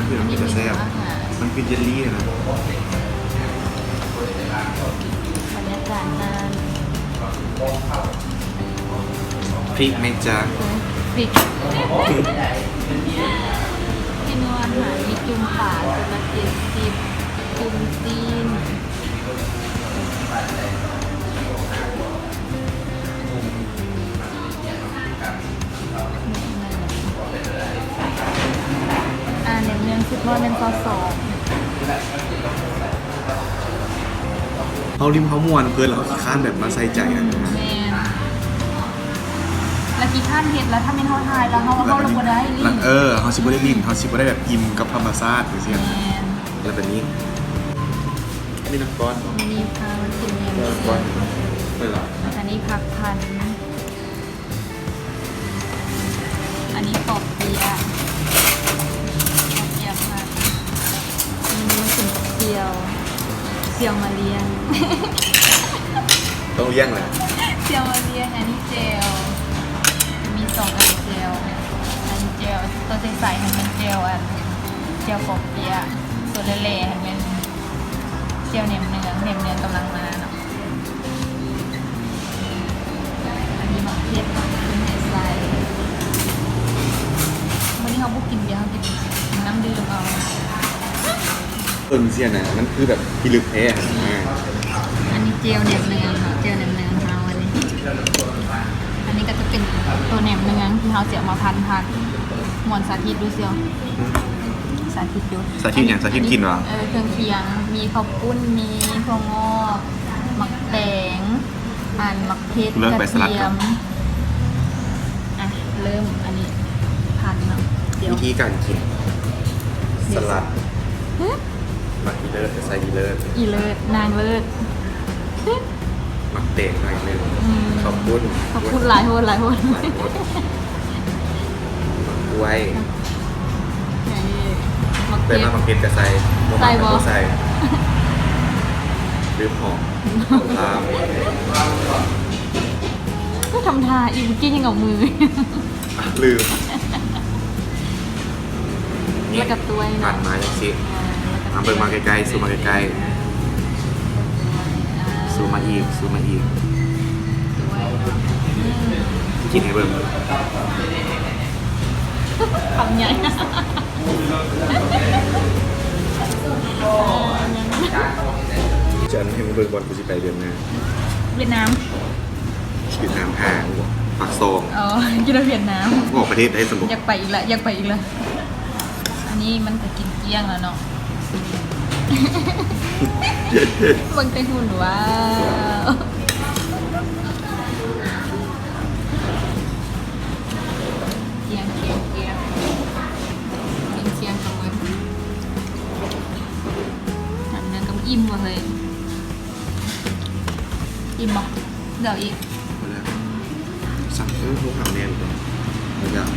ຄືມັນເປັນຕາແຊບ ມັນຄືເຢລລີນະ. ບັນຍາກາດງານ ພຣິກໄໝຈະ? ພຣິກ ເມນູອາຫານມີຈຸ່ມປາ ຊຸດລະເຈັດສິບ ຈຸ່ມຊີ້ນ. ອ່າ ແໜມເໜືອງຊຸດນ້ອຍແມ່ນຊາວສອງ. ເຮົາລິ້ນເຮົາມ່ວນເພີນ ແລ້ວເຮົາຂີ້ຄ້ານແບບມາໃສ່ໃຈຫັ້ນ. ແມ່ນ ແລ້ວຂີ້ຄ້ານເຮັດ ແລ້ວຖ້າແມ່ນເຮົາຖ່າຍແລ້ວເຮົາ ເຮົາລະບໍ່ໄດ້ລິ້ນ. ເອີ ເຮົາຊິບໍ່ໄດ້ລິ້ນ ເຮົາຊິບໍ່ໄດ້ແບບອີ່ມກັບທຳມະຊາດຈັ່ງຊີ້. ແມ່ນ ແລ້ວບາດນີ້ ອັນນີ້ນ້ຳກ້ອນບໍ່? ມີພາມາກິນແໜມ ເອີ ເໜືອງ ແມ່ນລະ ແລ້ວກະນີ້ຜັກພັນ. ອັນນີ້ປອກເປຍະ ປອກເປຍະຜັດ ອັນນີ້ມາກິນກັບແຈ່ວ ແຈ່ວມາລຽງ ຕ້ອງລຽງແຫຼະ ແຈ່ວມາລຽງ. ອັນນີ້ແຈ່ວ ມີສອງອັນແຈ່ວ ອັນແຈ່ວໂຕໃສໆຫັ້ນແມ່ນແຈ່ວ ອັນ ແຈ່ວປອກເປຍະ ໂຕແຫຼ້ໆຫັ້ນແມ່ນແຈ່ວແໜມເໜືອງ ແໜມເໜືອງກຳລັງມາເນາະ. ອັນນີ້ໝາກເຜັດ ເພິ່ນໃຫ້ໃສ່ ມື້ນີ້ເຮົາບໍ່ກິນເບຍ ເຮົາກິນນ້ຳດື່ມເອົາ. ເບິ່ງເຊີ້ຍນະ ມັນຄືແບບພິລຶກແທ້ຫັ້ນນະ. ອັນນີ້ແຈ່ວແໜມເໜືອງເນາະ ແຈ່ວແໜມເໜືອງເຮົາອັນນີ້. ອັນນີ້ກໍຈະເປັນຕົວແໜມເໜືອງທີ່ເຮົາຊິເອົາມາພັນໆ ມ່ວນສາທິດດູຊິ ສາທິດດູ. ສາທິດຫຍັງ? ສາທິດກິນຫວາ? ເອີ ເຄື່ອງຄຽງ ມີເຂົ້າປຸ້ນ ມີຖົ່ວງອກ ໝາກແຕງ ອັນ ໝາກເຜັດ ກະທຽມ. ອ່ະ ເລີ່ມ ອັນນີ້ພັນເນາະ. ດຽວ ວິທີການກິນ ສະຫຼັດ ຫຶ ໝາກອີເລີດກະໃສ່ອີເລີດ ອີເລີດ ນາງເລີດ ໝາກແຕງໜ້ອຍໜຶ່ງ ອືມ ເຂົ້າປຸ້ນ ເຂົ້າປຸ້ນຫຼາຍໂພດ ຫຼາຍໂພດ ໝາກກ້ວຍ ເອີ ໝາກເຜັດ ແຕ່ວ່າໝາກເຜັດກະໃສ່ ບໍ່ມັກກະບໍ່ໃສ່ ລືມຫອມ ຫອມຕາມ ກໍທຳທ່າອີກ ເມື່ອກີ້ຍັງເອົາມື ອ່ະ ລືມ ແລ້ວກະຕ້ວຍເນາະ ມາຈັ່ງຊີ້ ອ່າ ມາເບິ່ງມາໃກ້ໆ ຊູມມາໃກ້ໆ ຊູມມາອີກ ຊູມມາອີກ ກິນໃຫ້ເບິ່ງ ຄຳໃຫຍ່ ຈະອັນໃຫ້ມາເບິ່ງບ່ອນ ໄປເດືອນໜ້າ ຫວຽດນາມ ຫວຽດນາມຫ້າງບໍ່ ປາກຊ່ອງ ອໍ ຢູ່ໃນຫວຽດນາມ ອອກປະເທດໄດ້ຊັ້ນບໍ່ ຢາກໄປອີກລະ ຢາກໄປອີກລະ. ອັນນີ້ມັນກະກິນກ້ຽງລະເນາະ ເບິ່ງແຕ່ຫຸ່ນ ວ້າວ ກ້ຽງ ກ້ຽງ ກ້ຽງ ກິນກ້ຽງກະໝົດ ອັນນັ້ນກະອີ່ມບໍ່ເຮີ້ຍ. ອີ່ມບໍ່? ເຫຼືອອີກ ບໍ່ແລ້ວ ສັ່ງ ເອີ ໂທຫາແມ່ດີກວ່າ ບໍ່ຢາກ